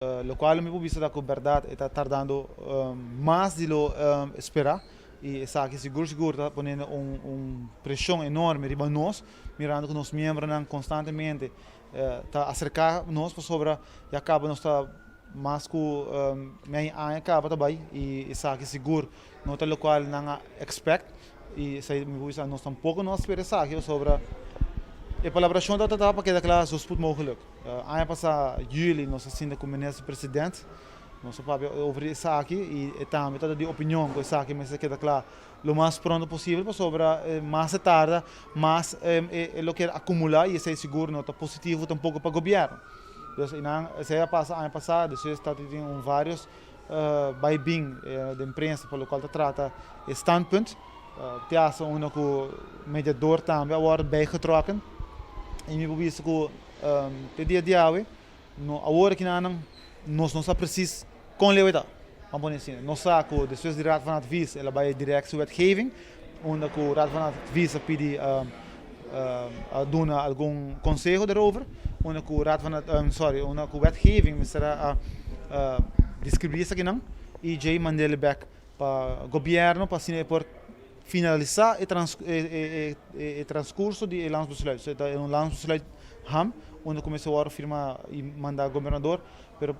Locual mi por bisa ta cu berdad e ta tardando mas di lo spera y esaki sigur sigur ta poniendo un presion enorme riba nos mirando cu nos miembronan constantemente ta acerca nos pasobra ya caba nos ta mas cu mei aña caba ta bay y esaki sigur no ta locual nan a expect y esey mi por bisa nos tampoco no a spera esaki pasobra e palabracion ta trata pa keda cla zo spoed mogelijk. Aña pasá juli nos a sinta ku minister president, nos a papia over di esaki i e tambe ta di opinion ku esaki mester keda kla lo mas pronto posibel pasobra mas e tarda mas e lo keda akumulá i esei sigur no ta positivo tampoko pa gobièrnu. Dus einan esei a pasa aña pasá despues ta tin un vários bai bin den prensa pa lokual ta trata e standpunt. Te hasta unda ku mediador tambe a wòrdu bijgetrokken i mi por bisa ku te dia di awe no awor aki nan nos no sa presis kon leu e ta. Ban pone asina. Nos sa ku despues di Raad van Advies el a bai Directie Wetgeving unda ku Raad van Advies a pidi a duna algun konseho derover unda ku Raad van sorry unda ku Wetgeving mester a deskribí esakinan i djei mand'el bèk Pa gobierno pa asina e por finalisa e e transcurso di e landsbesluit. So e ta un landsbesluit ham unda cu mester worde firma y manda gobernador pero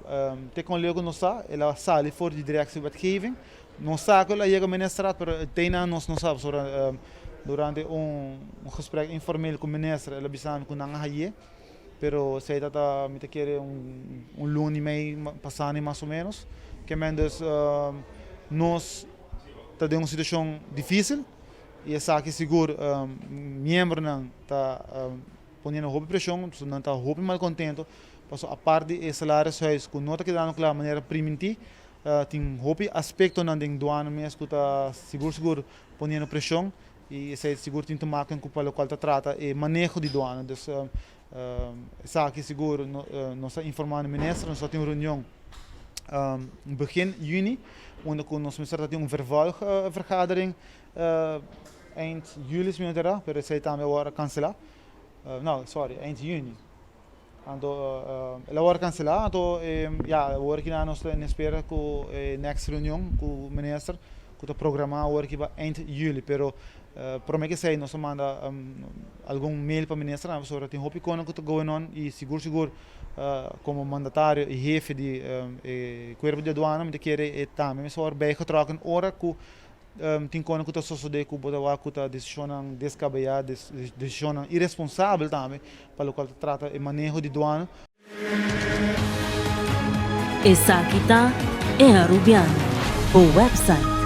te con leu cu nos sa el a sali for di directie wetgeving. Nos sa cu el a yega ministerraad pero te nan nos no sa pasobra durante un gesprek informeel cu minister el a bisa mi cu nan a haye pero esey ta ta mi ta kere un luna y mei pasani mas o menos. Ke men dus nos ta den un situacion dificil y esaki sigur miembronan ta poniendo hopi presion, nan ta hopi malcontento pasobra apart di e salarishuis cu no ta kedando cla manera priminti tin hopi aspectonan den duana mes cu ta sigur sigur poniendo presion. Y esey sigur tin te maken cu pa locual ta trata e maneho di duana. Dus esaki sigur nos ta informa na minister, nos ta tin un reunion begin juni unda cu nos mester ta tin un vervolg vergadering eind juli si mi no ta era, pero esey tambe a worde cancela. No, sorry, eind juni. Anto el a worde cancela, anto ya awor aki nos ta en espera cu e next reunion cu minister cu ta programa awor aki pa eind juli, pero prome cu esey nos a manda algun mail pa minister pasobra tin hopi cosnan cu ta going on y sigur sigur como mandatario y hefe di e cuerpo di aduana mi ta kere e tambe mester worde bijgetrokken ora cu Tin kosnan ku ta sosodé ku bo ta wak ku ta desishonnan deskabeyá, desishonnan iresponsabel tambe pa lokual ta trata e maneho di duana. Esaki ta E Arubiano, bo website.